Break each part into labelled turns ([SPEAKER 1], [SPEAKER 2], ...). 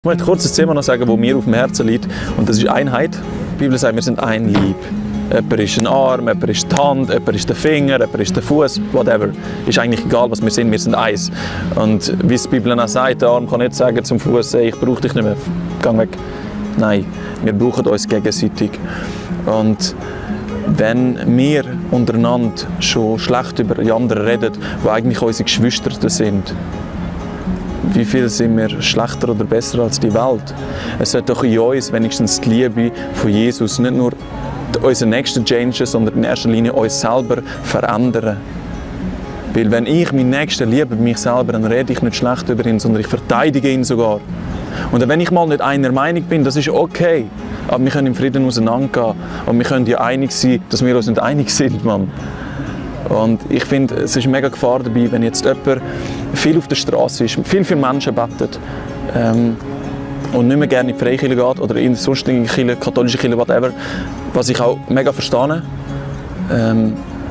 [SPEAKER 1] Ich möchte kurz ein Thema noch sagen, das mir auf dem Herzen liegt. Und das ist Einheit. Die Bibel sagt, wir sind ein Leib. Jemand ist ein Arm, jemand ist die Hand, jemand ist der Finger, jemand ist der Fuß, whatever. Ist eigentlich egal, was wir sind eins. Und wie es die Bibel auch sagt, der Arm kann nicht sagen zum Fuß, hey, ich brauche dich nicht mehr, geh weg. Nein, wir brauchen uns gegenseitig. Und wenn wir untereinander schon schlecht über die anderen reden, die eigentlich unsere Geschwister sind, wie viel sind wir schlechter oder besser als die Welt? Es sollte doch in uns wenigstens die Liebe von Jesus nicht nur unseren Nächsten changen, sondern in erster Linie uns selber verändern. Weil wenn ich meinen Nächsten liebe, mich selber, dann rede ich nicht schlecht über ihn, sondern ich verteidige ihn sogar. Und wenn ich mal nicht einer Meinung bin, das ist okay. Aber wir können im Frieden auseinandergehen. Und wir können ja einig sein, dass wir uns nicht einig sind, Mann. Und ich finde, es ist mega Gefahr dabei, wenn jetzt jemand viel auf der Straße ist, viel für Menschen betet und nicht mehr gerne in die Freikirche geht oder in sonstige Kirche, katholische Kirche, whatever, was ich auch mega verstehe,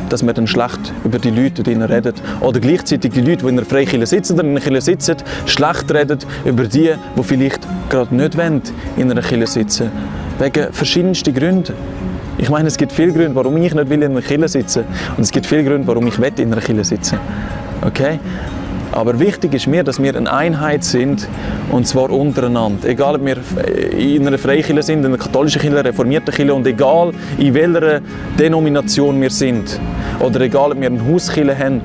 [SPEAKER 1] dass man dann schlecht über die Leute drinnen redet. Oder gleichzeitig die Leute, die in der Freikirche sitzen oder in einer Kirche sitzen, schlecht reden über die vielleicht gerade nicht wollen, in einer Kirche sitzen. Wegen verschiedensten Gründen. Ich meine, es gibt viele Gründe, warum ich nicht will in einer Kirche sitzen will. Und es gibt viele Gründe, warum ich in einer Kirche sitzen will. Okay? Aber wichtig ist mir, dass wir eine Einheit sind, und zwar untereinander. Egal, ob wir in einer Freikirche sind, in einer katholischen Kirche, einer reformierten Kirche, und egal, in welcher Denomination wir sind. Oder egal, ob wir eine Hauskirche haben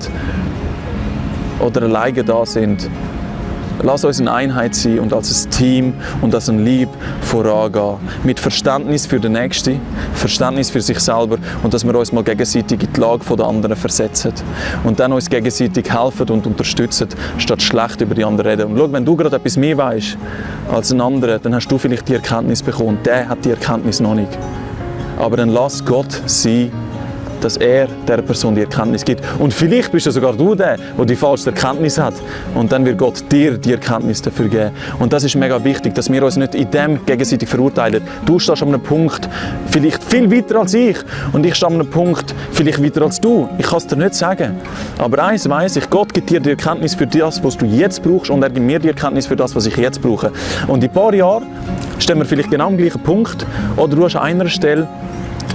[SPEAKER 1] oder alleine da sind. Lass uns eine Einheit sein und als ein Team und als ein Leib vorangehen. Mit Verständnis für den Nächsten, Verständnis für sich selber und dass wir uns mal gegenseitig in die Lage der anderen versetzen. Und dann uns gegenseitig helfen und unterstützen, statt schlecht über die anderen reden. Und schau, wenn du gerade etwas mehr weißt als ein anderer, dann hast du vielleicht die Erkenntnis bekommen. Der hat die Erkenntnis noch nicht. Aber dann lass Gott sein, dass er der Person die Erkenntnis gibt. Und vielleicht bist du sogar du der die falsche Erkenntnis hat. Und dann wird Gott dir die Erkenntnis dafür geben. Und das ist mega wichtig, dass wir uns nicht in dem gegenseitig verurteilen. Du stehst an einem Punkt vielleicht viel weiter als ich. Und ich stehe an einem Punkt vielleicht weiter als du. Ich kann es dir nicht sagen. Aber eins weiss ich, Gott gibt dir die Erkenntnis für das, was du jetzt brauchst. Und er gibt mir die Erkenntnis für das, was ich jetzt brauche. Und in ein paar Jahren stehen wir vielleicht genau am gleichen Punkt. Oder du hast an einer Stelle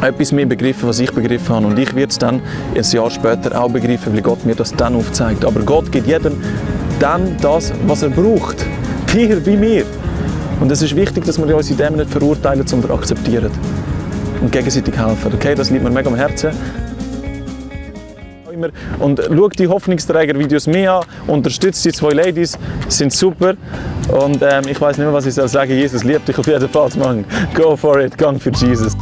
[SPEAKER 1] etwas mehr begriffen, was ich begriffen habe. Und ich werde es dann ein Jahr später auch begreifen, weil Gott mir das dann aufzeigt. Aber Gott gibt jedem dann das, was er braucht. Dir wie mir. Und es ist wichtig, dass wir uns in dem nicht verurteilen, sondern akzeptieren. Und gegenseitig helfen. Okay, das liegt mir mega am Herzen. Und schau die Hoffnungsträger-Videos mehr an, unterstützt die zwei Ladies, sind super. Und ich weiß nicht mehr, was ich sagen soll. Jesus liebt dich auf jeden Fall, Mann. Go for it, gang für Jesus.